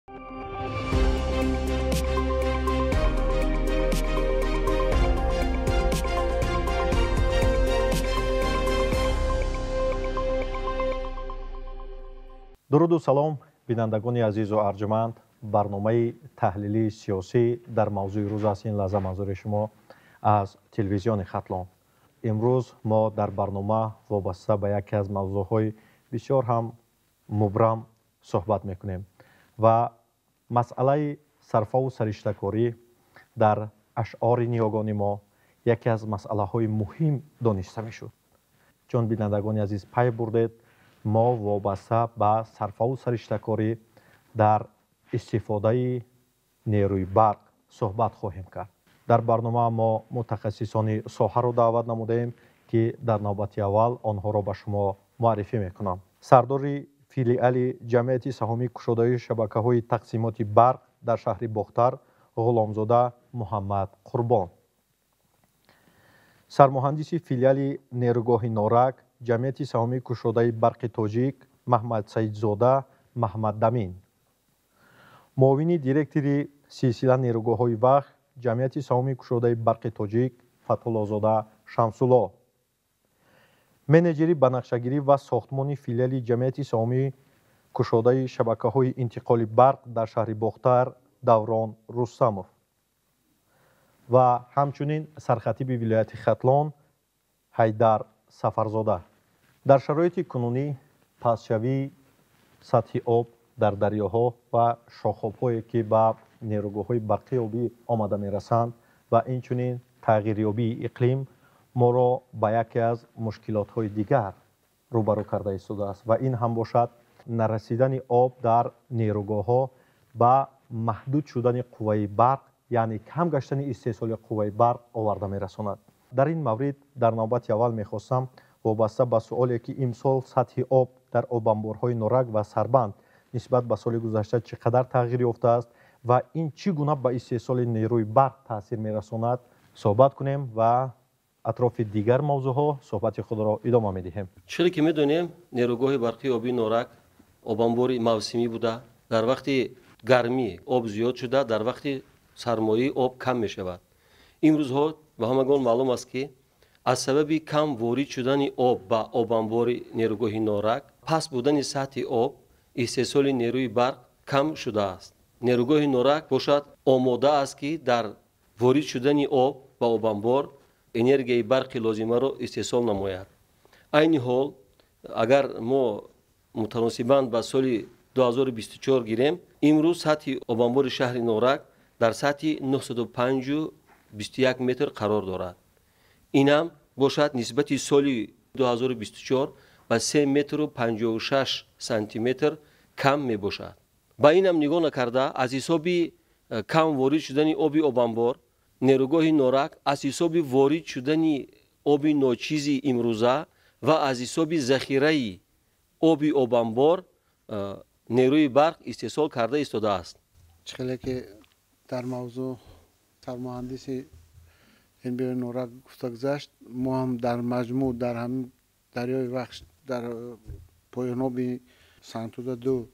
Дуруду салом, бинандагони азизу арҷманд. Барномаи таҳлилии сиёсӣ дар мавзӯи рӯз аст. Ин лаҳза манзури шумо аз телевизиони Хатлон. Имрӯз мо дар барнома вобаста ба яке аз мавзӯъҳои бисёр ҳам мубрам суҳбат мекунем ва масъалаи сарфаву сариштакорӣ дар ашъори ниёгони мо яке аз масъалаҳои муҳим дониста мешуд. Чун бинандагони азиз пай бурдед, мо вобаста ба сарфаву сариштакорӣ дар истифодаи нерӯи барқ суҳбат хоҳем кард. Дар барнома мо мутахассисони соҳаро даъват намудаем, ки дар навбати аввал онҳоро ба шумо муаррифӣ мекунам. Сардори филиали ҷамъияти саҳомии кушодаи шабакаҳои тақсимоти барқ дар шаҳри Бохтар Ғуломзода Муҳаммад Қурбон, сармуҳандиси филиали нерӯгоҳи Норак ҷамъияти саҳомии кушодаи барқи тоҷик Маҳмадсаидзода Маҳмаддамин, муовини директори силсила нерӯгоҳҳои Вахш ҷамъияти саҳомии кушодаи барқи тоҷик Фатҳуллозода Шамсулло, менеҷери банақшагирӣ ва сохтмони филиали ҷамъияти саҳомии кушодаи шабакаҳои интиқоли барқ дар шаҳри Бохтар Даврон Рустамов ва ҳамчунин сархатиби вилояти Хатлон Ҳайдар Сафарзода. Дар шароити кунунӣ пастшавии сатҳи об дар дарёҳо ва шохобҳое, ки ба нерӯгоҳҳои барқи обӣ омада мерасанд ва инчунин тағйирёбии иқлим моро ба яке аз мушкилотҳои дигар рӯбарӯ карда истодааст ва ин ҳам бошад нарасидани об дар нерӯгоҳҳо ба маҳдуд шудани қувваи барқ, яъне кам гаштани истеҳсоли қувваи барқ оварда мерасонад. Дар ин маврид дар навбати аввал мехостам вобаста ба суоле, ки имсол сатҳи об дар обанборҳои Норак ва Сарбанд нисбат ба соли гузашта чӣ қадар тағйир ёфтааст ва ин чӣ гуна ба истеҳсоли нерӯи барқ таъсир мерасонад, суҳбат кунем ва атрофи дигар мавзӯъҳо суҳбати худро идома медиҳем. Чизе ки медонем, нерӯгоҳи барқии обии Норак обанбори мавсимӣ буда, дар вақти гармӣ об зиёд шуда, дар вақти сармоӣ об кам мешавад. Имрӯзҳо ба ҳамагон маълум аст, ки аз сабаби кам ворид шудани об ба обанбори нерӯгоҳи Норак, паст будани сатҳи об, истеҳсоли нерӯи барқ кам шудааст. Нерӯгоҳи Норак бошад омода аст, ки дар ворид шудани об ба обанбор энергияи барқи лозимаро истеҳсол намояд. Айни ҳол агар мо мутаносибан ба соли 2024 гирем, имрӯз сатҳи обанбори шаҳри Норак дар сатҳи 905,21 метр қарор дорад. Инам бошад нисбати соли 2024 ба 3 метру 56 сантиметр кам мебошад. Ба инам нигоҳ накарда, аз ҳисоби кам ворид шудани оби обанбор, нерӯгоҳи Норак аз ҳисоби ворид шудани оби ночизи имрӯза ва аз ҳисоби захираи оби обанбор нерӯи барқ истеҳсол карда истодааст. Чӣ хеле ки дар мавзӯъ сармуҳандиси НБО Норак гуфта гузашт, мо ҳам дар маҷмӯъ дар ҳамин дарёи Вахш дар поёноби Сангтуда 2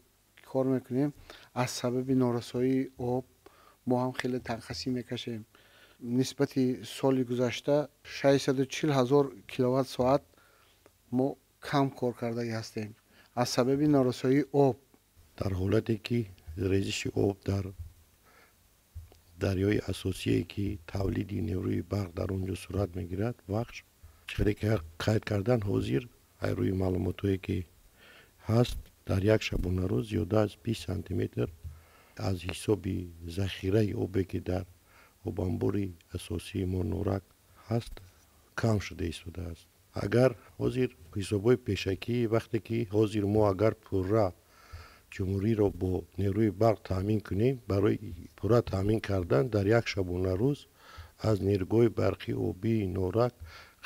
кор мекунем. Аз сабаби норасоии об мо ҳам хеле танқасӣ мекашем. Нисбати соли гузашта 640 ҳазор киловатт соат мо кам кор кардагӣ ҳастем аз сабаби норасоии об. Дар ҳолате ки резиши об дар дарёи асосие, ки тавлиди нерӯи барқ дар он ҷо сурат мегирад, Вахш, чизе ки қайд кардан, ҳозир ай рӯи маълумотҳое ки ҳаст, дар як шабонарӯз зиёда аз 20 сантиметр аз ҳисоби захираи обе, ки дар обанбори асосии мо Норак ҳаст, кам шуда истодааст. Агар ҳозир ҳисобҳои пешакӣ, вақте ки ҳозир мо агар пурра ҷумҳуриро бо нерӯи барқ таъмин кунем, барои пурра таъмин кардан дар як шабонарӯз аз нерӯгоҳи барқи обии Норак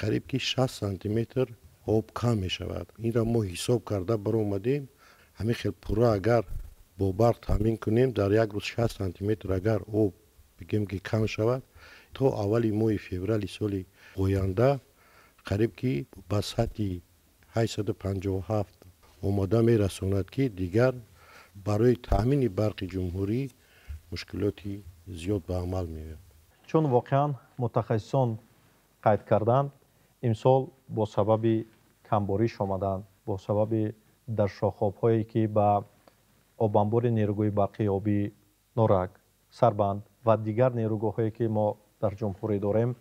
қариб ки 60 сантиметр об кам мешавад. Инро мо ҳисоб карда баромадем. Ҳамин хел пурра агар бо барқ таъмин кунем, дар як рӯз 60 сантиметр агар об бигем ки кам шавад, то аввали моҳи феврали соли оянда қариб ки ба сатҳи 857 омода мерасонад, ки дигар Барои таъмини барқи ҷумҳурӣ мушкилоти зиёд ба амал меояд. Чун воқеан мутахассисон қайд карданд, имсол бо сабаби камбориш омадан, бо сабаби дар шохобҳое ки ба обанбори нерӯгоҳи барқии обии Норак, Сарбанд ва дигар нерӯгоҳҳое ки мо дар ҷумҳурӣ дорем,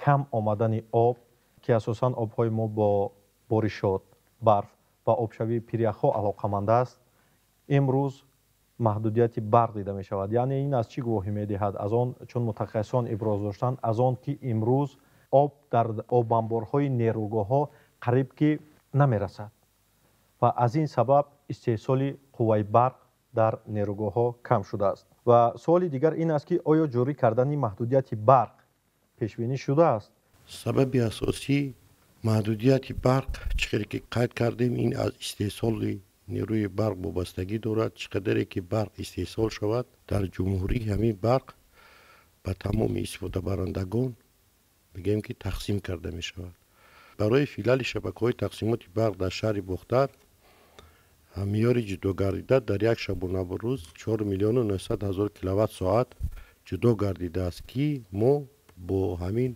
кам омадани об, ки асосан обҳои мо бо боришот, барф ва обшавии пиряхҳо алоқаманд аст, имрӯз маҳдудияти барқ дида мешавад. Яъне ин аз чӣ гувоҳӣ медиҳад? Аз он, чун мутахассисон иброз доштанд, аз он ки имрӯз об дар обанборҳои нерӯгоҳҳо қариб ки намерасад ва аз ин сабаб истеҳсоли қувваи барқ дар нерӯгоҳҳо кам шудааст. Ва суоли дигар ин аст, ки оё ҷорӣ кардани маҳдудияти барқ пешбинӣ шудааст? Сабаби асосии маҳдудияти барқ, чӣ хеле ки қайд кардем, ин аз истеҳсоли нерӯи барқ вобастагӣ дорад. Чӣ қадаре ки барқ истеҳсол шавад дар ҷумҳурӣ, ҳамин барқ ба тамоми истифодабарандагон мегӯем ки тақсим карда мешавад. Барои филиали шабакаҳои тақсимоти барқ дар шаҳри Бохтар меъёри ҷудо гардида дар як шабонарӯз 4 900 000 киловатт соат ҷудо гардидааст, ки мо бо ҳамин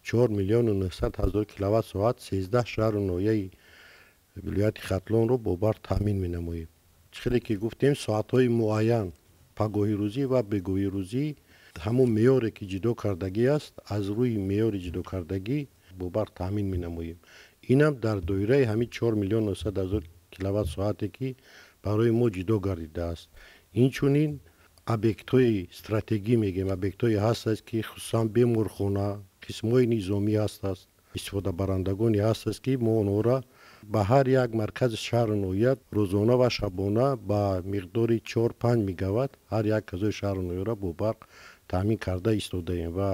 4 900 000 киловатт соат 13 шаҳру ноҳияи вилояти Хатлонро бо барқ таъмин менамоем. Чӣ хеле ки гуфтем, соатҳои муайян пагоҳирӯзӣ ва бегоҳирӯзӣ ҳамон меъёре ки ҷудо кардагӣ аст, аз рӯи меъёри ҷудокардагӣ бо барқ таъмин менамоем. Инам дар доираи ҳамин 4 900 000 киловатт соате ки барои мо ҷудо гардидааст. Инчунин объектҳои стратегӣ мегӯем, объектҳое ҳастанд, ки хусусан беморхона, қисмҳои низомӣ ҳастанд, истифодабарандагоне ҳастанд, ки мо онҳоро ба ҳар як маркази шаҳру ноҳия рӯзона ва шабона ба миқдори 4-5 мегаватт ҳар як казои шаҳру ноҳияро бо барқ таъмин карда истодаем. Ва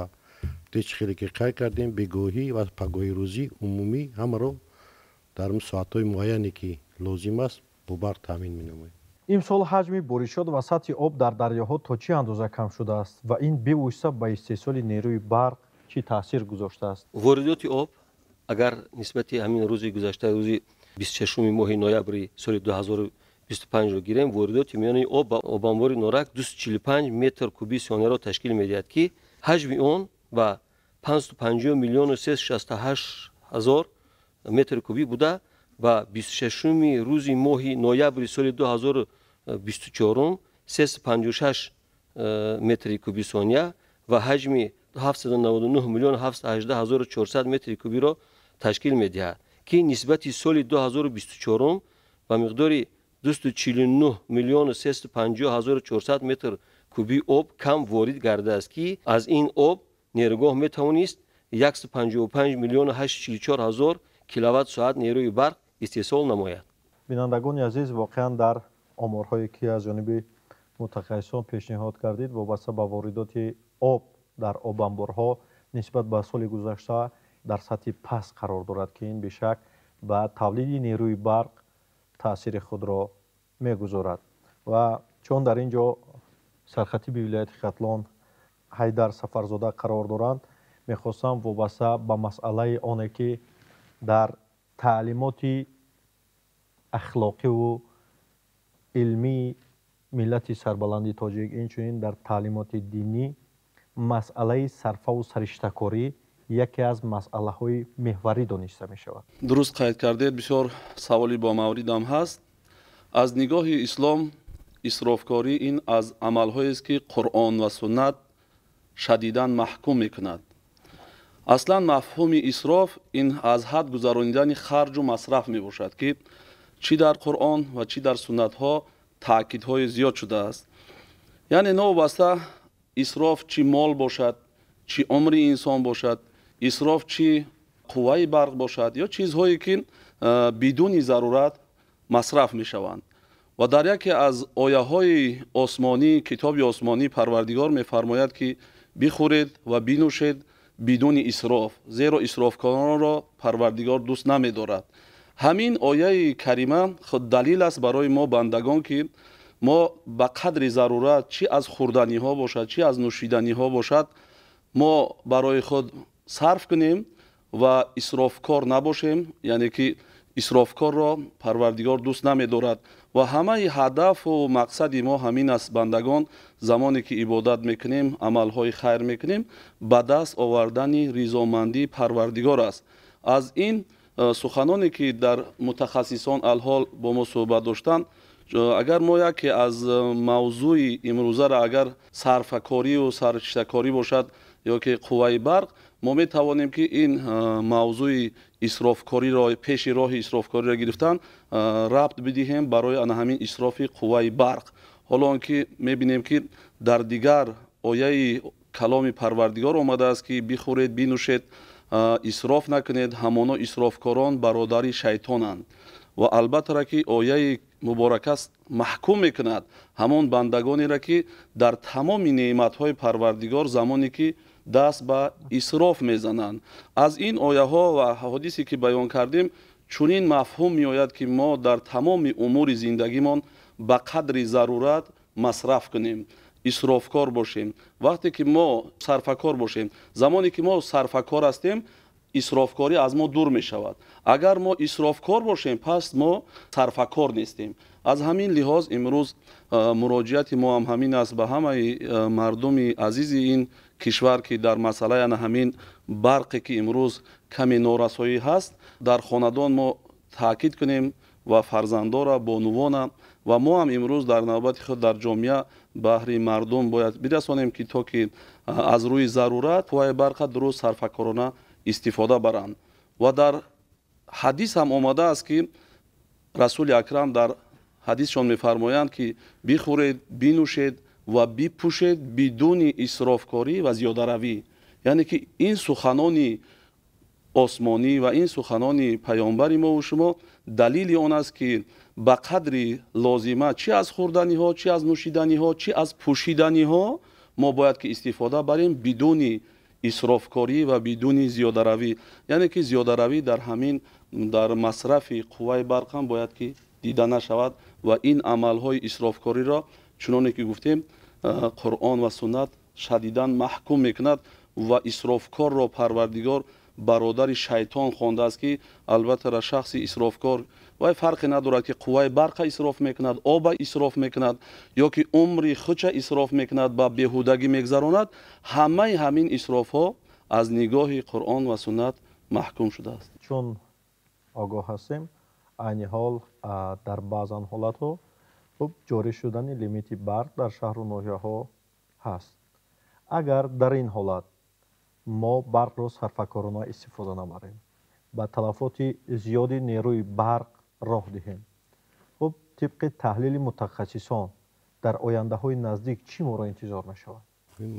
чӣ хеле ки қайд кардем, бегоҳӣ ва пагоҳирӯзӣ умумӣ ҳамаро дар соатҳои муайяне ки лозим аст бо барқ таъмин менамоем. Имсол ҳаҷми боришот ва сатҳи об дар дарёҳо то чӣ андоза кам шудааст ва ин бевосита ба истеҳсоли нерӯи барқ чӣ таъсир гузоштааст? Воридоти об агар нисбати ҳамин рӯзи гузашта, рӯзи 26 моҳи ноябри соли 2025-ро гирем, воридоти миёнаи об ба обанбори Норак 245 метр куби сонияро ташкил медиҳад, ки ҳаҷми он ба 550 миллиону 368 ҳазор метр кубӣ буда, ба 26 рӯзи моҳи ноябри соли 2024 356 метри куби сония ва ҳаҷми 799 миллион 718 ҳазору 400 метри кубиро ташкил медиҳад, ки нисбати соли 2024 ба миқдори 249 миллиону 350 ҳазору 400 метр куби об кам ворид гардааст, ки аз ин об нерӯгоҳ метавонист 155 миллиону 844 ҳазор киловатт соат нерӯи барқ истеҳсол намояд. Бинандагони азиз, воқеан дар оморҳое ки аз ҷониби мутахассисон пешниҳод кардид, вобаста ба воридоти об дар обанборҳо нисбат ба соли гузашта дар сатҳи паст қарор дорад, ки ин бешак ба тавлиди нерӯи барқ таъсири худро мегузорад. Ва чун дар ин ҷо сархатиби вилояти Хатлон Ҳайдар Сафарзода қарор доранд, мехостам вобаста ба масъалаи оне ки дар таълимоти ахлоқиву илмии миллати сарбаланди тоҷик, инчунин дар таълимоти динӣ масъалаи сарфаву сариштакорӣ яке аз масъалаҳои меҳварӣ дониста мешавад. Дуруст қайд кардед, бисёр саволи бомавридам ҳаст. Аз нигоҳи ислом исрофкорӣ ин аз амалҳоест, ки Қуръон ва суннат шадидан маҳкум мекунад. Аслан мафҳуми исроф ин аз ҳад гузаронидани харҷу масраф мебошад, ки чӣ дар Қуръон ва чӣ дар суннатҳо таъкидҳои зиёд шудааст. Яъне новобаста исроф чӣ мол бошад, чӣ умри инсон бошад, исроф чӣ қувваи барқ бошад ё чизҳое ки бидуни зарурат масраф мешаванд. Ва дар яке аз ояҳои осмонӣ, китоби осмонӣ, Парвардигор мефармояд, ки бихӯред ва бинӯшед бидуни исроф, зеро исрофкоронро Парвардигор дӯст намедорад. Ҳамин ояи карима худ далил аст барои мо бандагон, ки мо ба қадри зарурат чӣ аз хӯрданиҳо бошад, чӣ аз нӯшиданиҳо бошад, мо барои худ сарф кунем ва исрофкор набошем, яъне ки исрофкорро Парвардигор дӯст намедорад. Ва ҳамаи ҳадафу мақсади мо ҳамин аст, бандагон, замоне ки ибодат мекунем, амалҳои хайр мекунем, ба даст овардани ризомандии Парвардигор аст. Аз ин суханоне ки дар мутахассисон алҳол бо мо суҳбат доштанд, агар мо яке аз мавзӯи имрӯзаро агар сарфакорию сарриштакорӣ бошад ё ки қувваи барқ, мо метавонем ки ин мавзӯи исрофкориро, пеши роҳи исрофкориро гирифтан рабт бидиҳем барои ана ҳамин исрофи қувваи барқ. Ҳоло он ки мебинем ки дар дигар ояи каломи Парвардигор омадааст ки бихӯред, бинӯшед, исроф накунед, ҳамоно исрофкорон бародари шайтонанд. Ва албаттара ки ояи муборакаст маҳкум мекунад ҳамон бандагонеро ки дар тамоми неъматҳои Парвардигор замоне ки даст ба исроф мезананд. Аз ин ояҳо ва ҳодисе ки баён кардем, чунин мафҳум меояд ки мо дар тамоми умури зиндагимон ба қадри зарурат масраф кунем, исрофкор бошем. Вақте ки мо сарфакор бошем, замоне ки мо сарфакор ҳастем, исрофкорӣ аз мо дур мешавад. Агар мо исрофкор бошем, пас мо сарфакор нестем. Аз ҳамин лиҳоз имрӯз муроҷиати мо ҳам ҳамин аст ба ҳамаи мардуми азизи ин кишвар ки дар масъалаи ана ҳамин барқе ки имрӯз каме норасоӣ ҳаст, дар хонадон мо таъкид кунем ва фарзандора, бонувона, ва мо ҳам имрӯз дар навбати худ дар ҷомеа баҳри мардум бояд бирасонем ки то ки аз рӯи зарурат қувваи барқа дуруст сарфакорона истифода баранд. Ва дар ҳадис ҳам омадааст ки Расули Акрам дар ҳадисшон мефармоянд ки бихӯред, бинӯшед ва бипӯшед бидуни исрофкорӣ ва зиёдаравӣ. Яъне ки ин суханони осмонӣ ва ин суханони паёмбари мову шумо далели он аст ки ба қадри лозима чӣ аз хӯрданиҳо, чӣ аз нӯшиданиҳо, чӣ аз пӯшиданиҳо мо бояд ки истифода барем бидуни исрофкорӣ ва бидуни зиёдаравӣ. Яъне ки зиёдаравӣ дар ҳамин дар масрафи қувваи барқ ҳам бояд ки дида нашавад ва ин амалҳои исрофкориро чуноне ки гуфтем, Қуръон ва суннат шадидан маҳкум мекунад ва исрофкорро Парвардигор бародари шайтон хондааст ки албатта шахси исрофкор вай фарқе надорад ки қувваи барқа исроф мекунад, оба исроф мекунад ё ки умри худша исроф мекунад, ба беҳудагӣ мегзаронад. Ҳамаи ҳамин исрофҳо аз нигоҳи Қуръон ва суннат маҳкум шудааст. Чун огоҳ ҳастем, айни ҳол дар баъзан ҳолатҳо хуб ҷорӣ шудани лимити барқ дар шаҳру ноҳияҳо ҳаст. Агар дар ин ҳолат мо барқро сарфакорона истифода набарем, ба талафоти зиёди нерӯи барқ роҳ диҳем, хуб тибқи таҳлили мутахассисон дар ояндаҳои наздик чӣ моро интизор мешавад?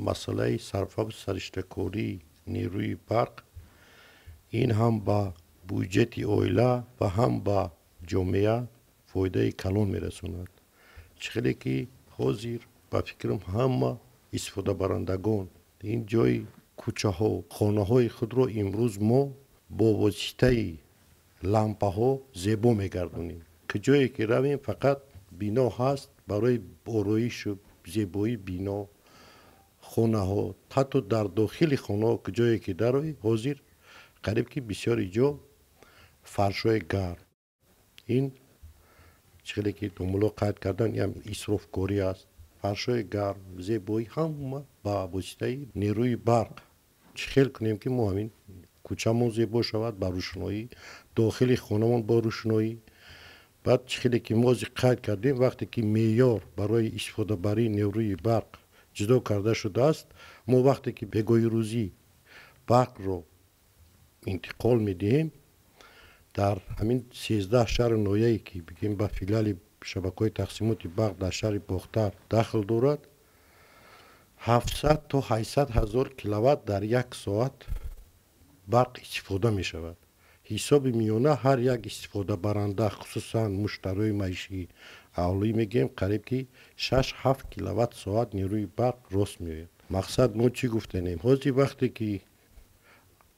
Масъалаи сарфаву сариштакории нерӯи барқ ин ҳам ба буҷети оила ва ҳам ба ҷомеа фоидаи калон мерасонад. Чӣ хеле ки ҳозир ба фикрам ҳама истифодабарандагон ин ҷои кӯчаҳо, хонаҳои худро имрӯз мо бо воситаи лампаҳо зебо мегардонем. Куҷое ки равем, фақат бино ҳаст барои ороишу зебоии бино, хонаҳо, ҳатто дар дохили хонаҳо куҷое ки дароӣ, ҳозир қариб ки бисёри ҷо фаршҳои гарм. Ин чӣ хеле ки домулло қайд кардан, ям исрофкорӣ аст. Фаршҳои гарм, зебоӣ ҳама ба воситаи нерӯи барқ. Чӣ хел кунем ки мо ҳамин кӯчамон зебо шавад ба рӯшноӣ, дохили хонамон бо рӯшноӣ. Баъд чӣ хеле ки мо ҳозир қайд кардем, вақте ки меъёр барои истифодабарии нерӯи барқ ҷудо карда шудааст, мо вақте ки бегоҳи рӯзӣ барқро интиқол медиҳем, дар ҳамин 13 шаҳру ноҳияе ки бигем ба филиали шабакаҳои тақсимоти барқ дар шаҳри Бохтар дахл дорад, 700 то 800 ҳазор киловатт дар як соат барқ истифода мешавад. Ҳисоби миёна ҳар як истифодабаранда, хусусан муштариҳои маишӣ аҳолӣ мегӯем, қариб ки 6-7 киловатт соат нерӯи барқ рост меояд. Мақсад мо чӣ гуфтанем? Ҳозир вақте ки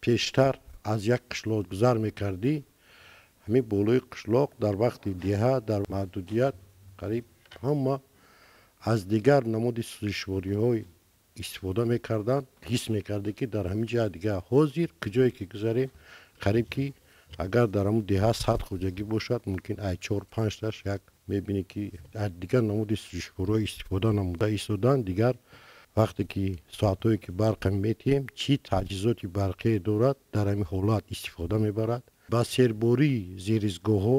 пештар аз як қишлоқ гузар мекардӣ, ҳамин болои қишлоқ дар вақти деҳа дар маҳдудият қариб ҳама аз дигар намуди сӯзишвориҳои истифода мекарданд, ҳис мекардӣ ки дар ҳамин ҷоя дигар. Ҳозир куҷое ки гузарем, қариб ки агар дар ҳамун деҳа 100 хоҷагӣ бошад, мумкин ай 4-5 таш як Мебинӣ, ки аз дигар намуди сӯзишвориҳо истифода намуда истоданд. Дигар вақте ки соатҳое ки барқа метиҳем, чӣ таҷҳизоти барқие дорад, дар ҳамин ҳолат истифода мебарад. Ба сербории зеризгоҳҳо,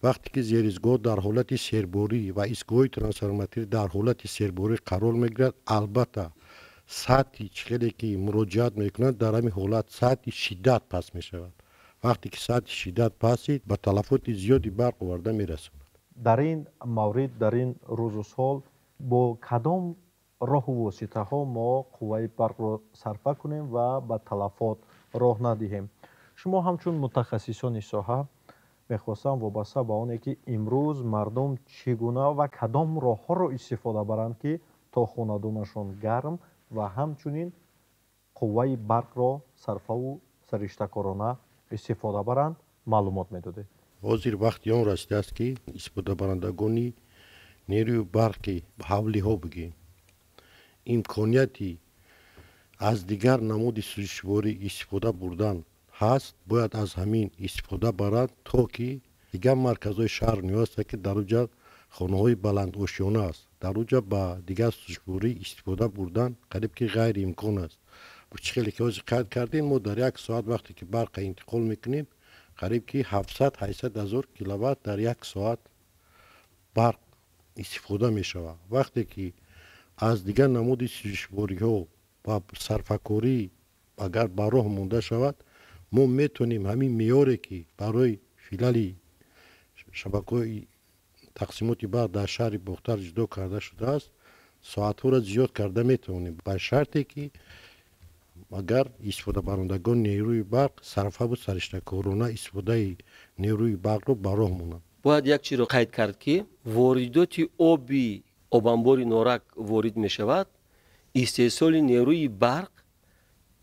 вақте ки зеризгоҳ дар ҳолати серборӣ ва истгоҳҳои трансформаторӣ дар ҳолати серборӣ қарор мегирад, албатта, сатҳи чӣ хеле ки муроҷиат мекунанд, дар ҳамин ҳолат сатҳи шиддат паст мешавад. Вақте ки сатҳи шиддат пастид, ба талафоти зиёди барқ оварда мерасонад. Дар ин маврид, дар ин рӯзу сол бо кадом роҳу воситаҳо мо қувваи барқро сарфа кунем ва ба талафот роҳ надиҳем? Шумо ҳамчун мутахассисони соҳа, мехостам вобаста ба оне ки имрӯз мардум чӣ гуна ва кадом роҳҳоро истифода баранд, ки то хонадонашон гарм ва ҳамчунин қувваи барқро сарфаву сариштакорона истифода баранд, маълумот медодед. Ҳозир вақти он расидааст, ки истифодабарандагони нерӯи барқи ҳавлиҳо, бигӯем, имконияти аз дигар намуди сӯзишворӣ истифода бурдан ҳаст, бояд аз ҳамин истифода баранд, то ки дигар марказҳои шаҳр ниёз аст, ки дар уҷа хонаҳои баландошёна аст, дар уҷа ба дигар сӯзишворӣ истифода бурдан қариб ки ғайриимкон аст. Чӣ хеле ки ҳозир қайд кардем, мо дар як соат вақте ки барқа интиқол мекунем, қариб ки 700-800 ҳазор киловатт дар як соат барқ истифода мешавад. Вақте ки аз дигар намуди сӯзишвориҳо ба сарфакорӣ агар ба роҳ монда шавад, мо метавонем ҳамин меъёре, ки барои филиали шабакаҳои тақсимоти барқ дар шаҳри Бохтар ҷудо карда шудааст, соатҳоро зиёд карда метавонем, ба шарте ки агар истифодабарандагони нерӯи барқ сарфаву сариштакорона истифодаи нерӯи барқро ба роҳ монанд. Бояд як чизро қайд кард, ки воридоти оби обанбори Норак ворид мешавад. Истеҳсоли нерӯи барқ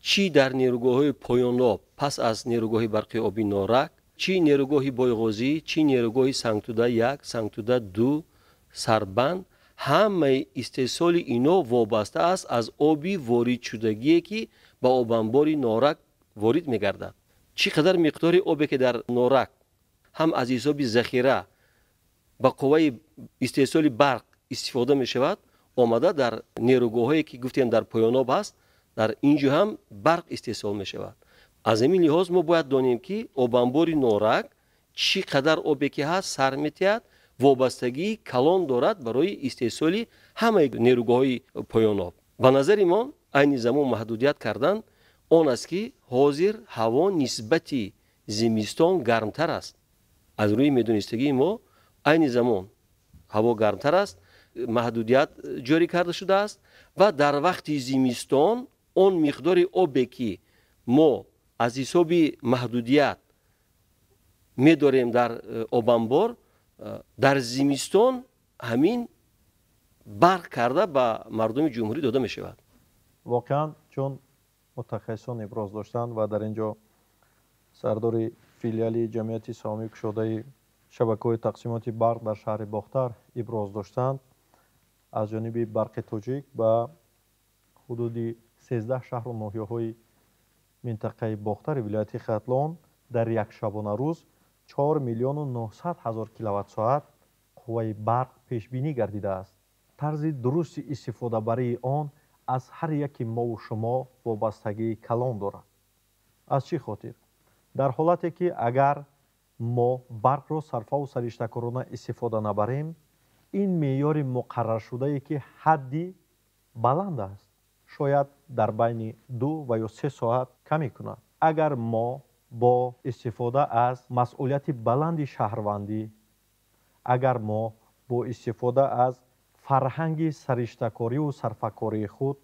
чӣ дар нерӯгоҳҳои поёноб пас аз нерӯгоҳи барқи оби Норак, чӣ нерӯгоҳи Бойғозӣ, чӣ нерӯгоҳи Сангтуда 1, Сангтуда 2, Сарбанд, ҳамаи истеҳсоли ино вобаста аст аз оби воридшудагие, ки ба обанбори Норак ворид мегардад. Чӣ қадар миқдори обе, ки дар Норак ҳам аз ҳисоби захира ба қувваи истеҳсоли барқ истифода мешавад, омада дар нерӯгоҳҳое, ки гуфтем дар поёноб ҳаст, дар ин ҷо ҳам барқ истеҳсол мешавад. Аз ҳамин лиҳоз мо бояд донем, ки обанбори Норак чӣ қадар обе ки ҳаст сар метиҳад, вобастагии калон дорад барои истеҳсоли ҳамаи нерӯгоҳҳои поёноб. Ба назари мо, айни замон маҳдудият кардан он аст, ки ҳозир ҳаво нисбати зимистон гармтар аст. Аз рӯи медонистагии мо, айни замон ҳаво гармтар аст, маҳдудият ҷорӣ карда шудааст ва дар вақти зимистон он миқдори обе, ки мо аз ҳисоби маҳдудият медорем дар обанбор, дар зимистон ҳамин барқ карда ба мардуми ҷумҳурӣ дода мешавад. Воқеан, чун мутахассисон иброз доштанд ва дар ин ҷо сардори филиали ҷамъияти саҳомии кушодаи шабакаҳои тақсимоти барқ дар шаҳри Бохтар иброз доштанд, аз ҷониби Барқи Тоҷик ба ҳудуди 13 шаҳру ноҳияҳои минтақаи Бохтари вилояти Хатлон дар як шабонарӯз 4 миллиону 900 ҳазор киловатт-соат қувваи барқ пешбинӣ гардидааст. Тарзи дурусти истифодабарии он аз ҳар яки мову шумо вобастагии калон дорад. Аз чӣ хотир? Дар ҳолате ки агар мо барқро сарфаву сариштакорона истифода набарем, ин меъёри муқарраршудае, ки ҳадди баланд аст, шояд дар байни 2 ва ё 3 соат камӣ кунад. Агар мо бо истифода аз масъулияти баланди шаҳрвандӣ, агар мо бо истифода аз фарҳанги сариштакориву сарфакории худ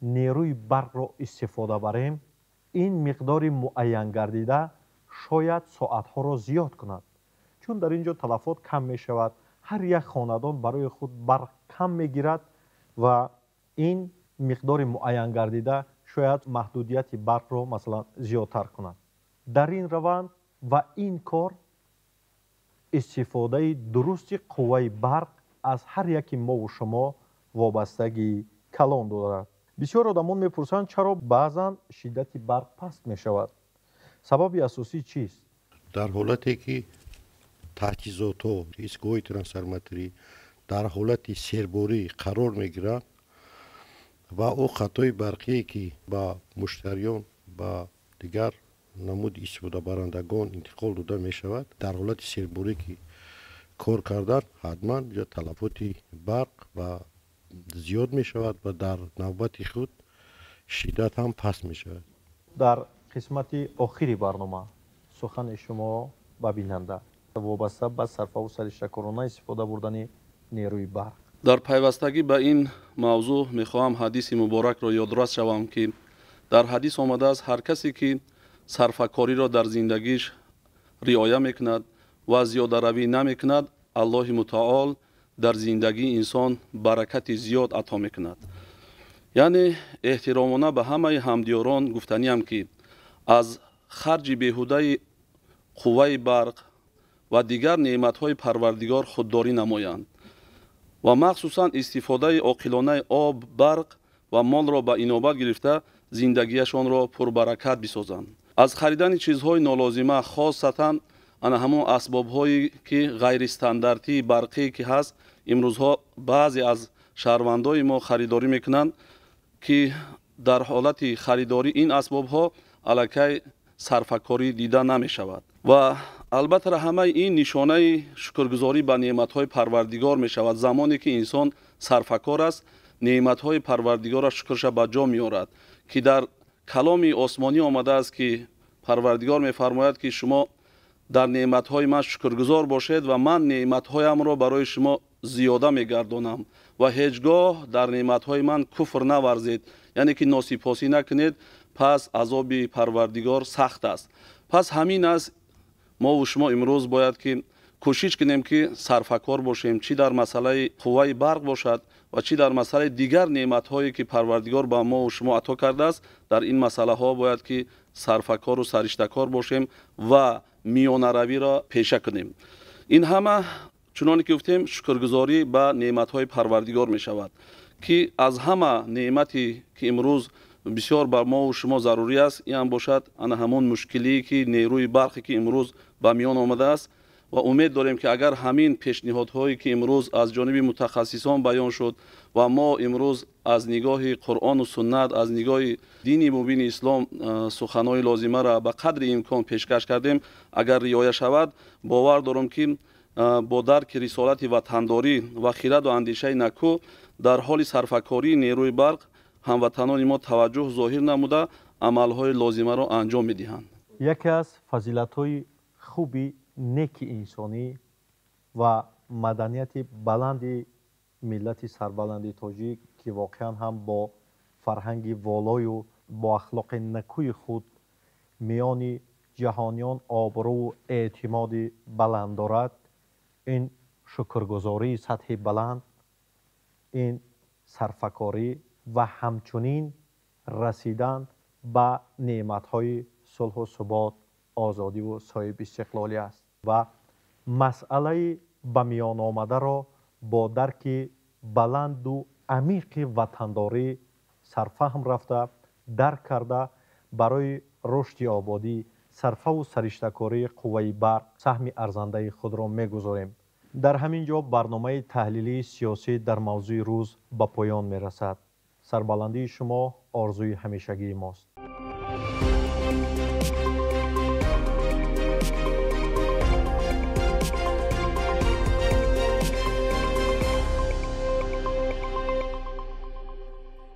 нерӯи барқро истифода барем, ин миқдори муайянгардида шояд соатҳоро зиёд кунад, чун дар ин ҷо талафот кам мешавад, ҳар як хонадон барои худ барқ кам мегирад ва ин миқдори муайянгардида шояд маҳдудияти барқро, масалан, зиёдтар кунад. Дар ин раванд ва ин кор истифодаи дурусти қувваи барқ аз ҳар яки мову шумо вобастагии калон дорад. Бисёр одамон мепурсанд, чаро баъзан шиддати барқ паст мешавад, сабаби асосӣ чист? Дар ҳолате ки Таҷҳизотҳо, истгоҳҳои трансформаторӣ дар ҳолати серборӣ қарор мегиранд ва о хатҳои барқие, ки ба муштариён, ба дигар намуди истифодабарандагон интиқол дода мешавад, дар ҳолати серборӣ ки кор кардан, ҳатман талафоти барқ ва зиёд мешавад ва дар навбати худ шиддат ҳам паст мешавад. Дар қисмати охири барнома сухани шумо ба бинанда вобаста ба сарфаву сариштакорона истифода бурдани нерӯи барқ. Дар пайвастагӣ ба ин мавзӯъ мехоҳам ҳадиси муборакро ёдрас шавам, ки дар ҳадис омадааст: ҳар касе ки сарфакориро дар зиндагиш риоя мекунад ва зиёдаравӣ намекунад, Аллоҳи мутаол дар зиндагии инсон баракати зиёд ато мекунад. Яъне эҳтиромона ба ҳамаи ҳамдиёрон гуфтаниам, ки аз харҷи беҳудаи қувваи барқ ва дигар неъматҳои Парвардигор худдорӣ намоянд ва махсусан истифодаи оқилонаи об, барқ ва молро ба инобат гирифта, зиндагиашонро пурбаракат бисозанд. Аз харидани чизҳои нолозима, хосатан ана ҳамон асбобҳое ки ғайристандартии барқие ки ҳаст, имрӯзҳо баъзе аз шаҳрвандои мо харидорӣ мекунанд, ки дар ҳолати харидорӣ ин асбобҳо аллакай сарфакорӣ дида намешавад. Ва албатта, ҳамаи ин нишонаи шукргузорӣ ба неъматҳои Парвардигор мешавад. Замоне ки инсон сарфакор аст, неъматҳои Парвардигорро шукрша ба ҷо меорад, ки дар каломи осмонӣ омадааст, ки Парвардигор мефармояд, ки шумо дар неъматҳои ман шукргузор бошед ва ман неъматҳоямро барои шумо зиёда мегардонам ва ҳеҷ гоҳ дар неъматҳои ман куфр наварзед, яъне ки носипосӣ накунед, пас азоби Парвардигор сахт аст. Пас ҳамин аст, мову шумо имрӯз бояд ки кӯшиш кунем, ки сарфакор бошем, чӣ дар масъалаи қувваи барқ бошад ва чӣ дар масъалаи дигар неъматҳое, ки Парвардигор ба мову шумо ато кардааст. Дар ин масъалаҳо бояд ки сарфакору сариштакор бошем ва миёнаравиро пеша кунем. Ин ҳама, чуноне ки гуфтем, шукргузорӣ ба неъматҳои Парвардигор мешавад, ки аз ҳама неъмате ки имрӯз бисёр бар мову шумо зарурӣ аст, ин ҳам бошад ана ҳамон мушкилие, ки нерӯи барқе ки имрӯз ба миён омадааст. Ва умед дорем, ки агар ҳамин пешниҳодҳое, ки имрӯз аз ҷониби мутахассисон баён шуд ва мо имрӯз аз нигоҳи Қуръону суннат, аз нигоҳи дини мубини ислом суханҳои лозимаро ба қадри имкон пешкаш кардем, агар риоя шавад, бовар дорам, ки бо дарки рисолати ватандорӣ ва хираду андешаи накӯ дар ҳоли сарфакории нерӯи барқ ҳамватанони мо таваҷҷӯҳ зоҳир намуда, амалҳои лозимаро анҷом медиҳанд. Яке аз фазилатҳои хуби неки инсонӣ ва маданияти баланди миллати сарбаланди тоҷик, ки воқеан ҳам бо фарҳанги волою бо ахлоқи накӯи худ миёни ҷаҳониён обрӯву эътимоди баланд дорад, ин шукргузории сатҳи баланд, ин сарфакорӣ ва ҳамчунин расидан ба неъматҳои сулҳу субот, озодиву соҳибистиқлолӣ аст. Ва масъалаи ба миён омадаро бо дарки баланду амиқи ватандорӣ сарфаҳм рафта, дарк карда, барои рушди ободӣ, сарфаву сариштакории қувваи барқ саҳми арзандаи худро мегузорем. Дар ҳамин ҷо барномаи таҳлилии сиёсӣ дар мавзӯи рӯз ба поён мерасад. Сарбаландии шумо орзуи ҳамешагии мост.